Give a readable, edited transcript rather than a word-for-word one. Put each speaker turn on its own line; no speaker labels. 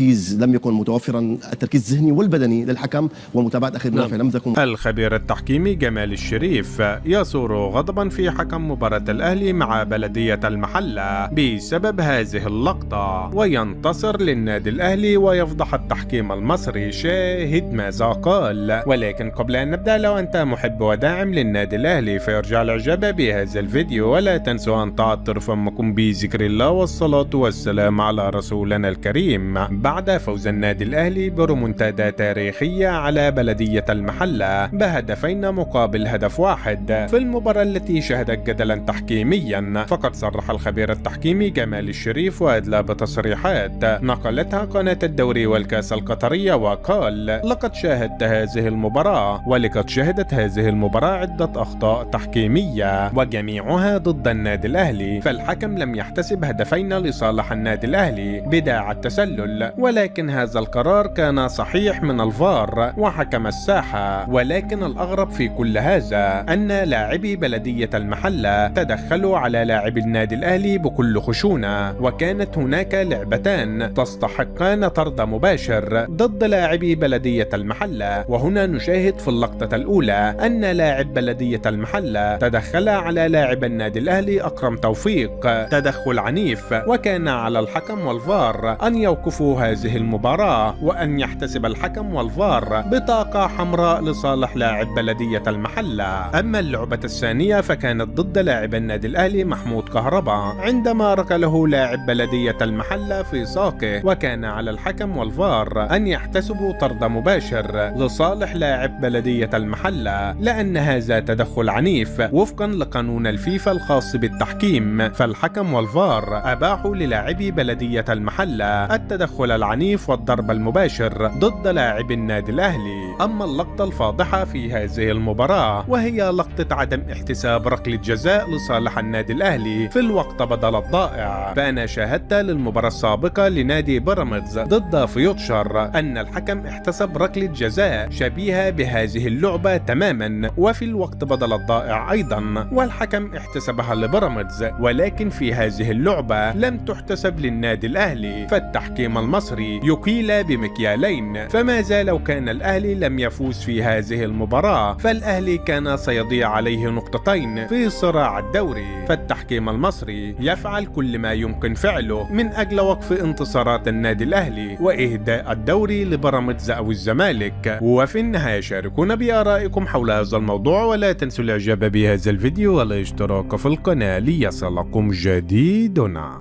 التركيز لم يكن متوفرا، التركيز الذهني والبدني للحكم ومتابعة أخير نافع لم تكن.
الخبير التحكيمي جمال الشريف يثور غضبا في حكم مباراة الأهلي مع بلدية المحلة بسبب هذه اللقطة، وينتصر للنادي الأهلي ويفضح التحكيم المصري. شاهد ماذا قال. ولكن قبل أن نبدأ، لو أنت محب وداعم للنادي الأهلي فيرجع الإعجاب بهذا الفيديو، ولا تنسوا أن تعطر فمكم بذكر الله والصلاة والسلام على رسولنا الكريم. بعد فوز النادي الأهلي بريمونتادا تاريخية على بلدية المحلة بهدفين مقابل هدف واحد في المباراة التي شهدت جدلا تحكيميا، فقد صرح الخبير التحكيمي جمال الشريف وأدلى بتصريحات نقلتها قناة الدوري والكاس القطرية، وقال: لقد شاهدت هذه المباراة، ولقد شهدت هذه المباراة عدة أخطاء تحكيمية وجميعها ضد النادي الأهلي، فالحكم لم يحتسب هدفين لصالح النادي الأهلي بداعي التسلل، ولكن هذا القرار كان صحيح من الفار وحكم الساحة. ولكن الأغرب في كل هذا أن لاعبي بلدية المحلة تدخلوا على لاعب النادي الأهلي بكل خشونة، وكانت هناك لعبتان تستحقان طرد مباشر ضد لاعبي بلدية المحلة. وهنا نشاهد في اللقطة الأولى أن لاعب بلدية المحلة تدخل على لاعب النادي الأهلي أكرم توفيق تدخل عنيف، وكان على الحكم والفار أن يوقفوا هذه المباراة وأن يحتسب الحكم والفار بطاقة حمراء لصالح لاعب بلدية المحلة. أما اللعبة الثانية فكانت ضد لاعب النادي الأهلي محمود كهربا عندما ركله لاعب بلدية المحلة في ساقه، وكان على الحكم والفار أن يحتسبوا طرد مباشر لصالح لاعب بلدية المحلة، لأن هذا تدخل عنيف وفقا لقانون الفيفا الخاص بالتحكيم، فالحكم والفار أباحوا للاعبي بلدية المحلة التدخل العنيف والضرب المباشر ضد لاعب النادي الأهلي. أما اللقطة الفاضحة في هذه المباراة وهي لقطة عدم احتساب ركلة جزاء لصالح النادي الأهلي في الوقت بدل الضائع، فأنا شاهدت للمباراة السابقة لنادي بيراميدز ضد فيوتشر أن الحكم احتسب ركلة جزاء شبيهة بهذه اللعبة تماما وفي الوقت بدل الضائع أيضا، والحكم احتسبها لبيراميدز، ولكن في هذه اللعبة لم تحتسب للنادي الأهلي، فالتحكيم المصري يقيل بمكيالين. فماذا لو كان الأهلي لم يفوز في هذه المباراة؟ فالأهلي كان سيضيع عليه نقطتين في صراع الدوري، فالتحكيم المصري يفعل كل ما يمكن فعله من أجل وقف انتصارات النادي الأهلي وإهداء الدوري لبيراميدز أو الزمالك. وفي النهاية شاركونا بآرائكم حول هذا الموضوع، ولا تنسوا الإعجاب بهذا الفيديو والاشتراك في القناة ليصلكم جديدنا.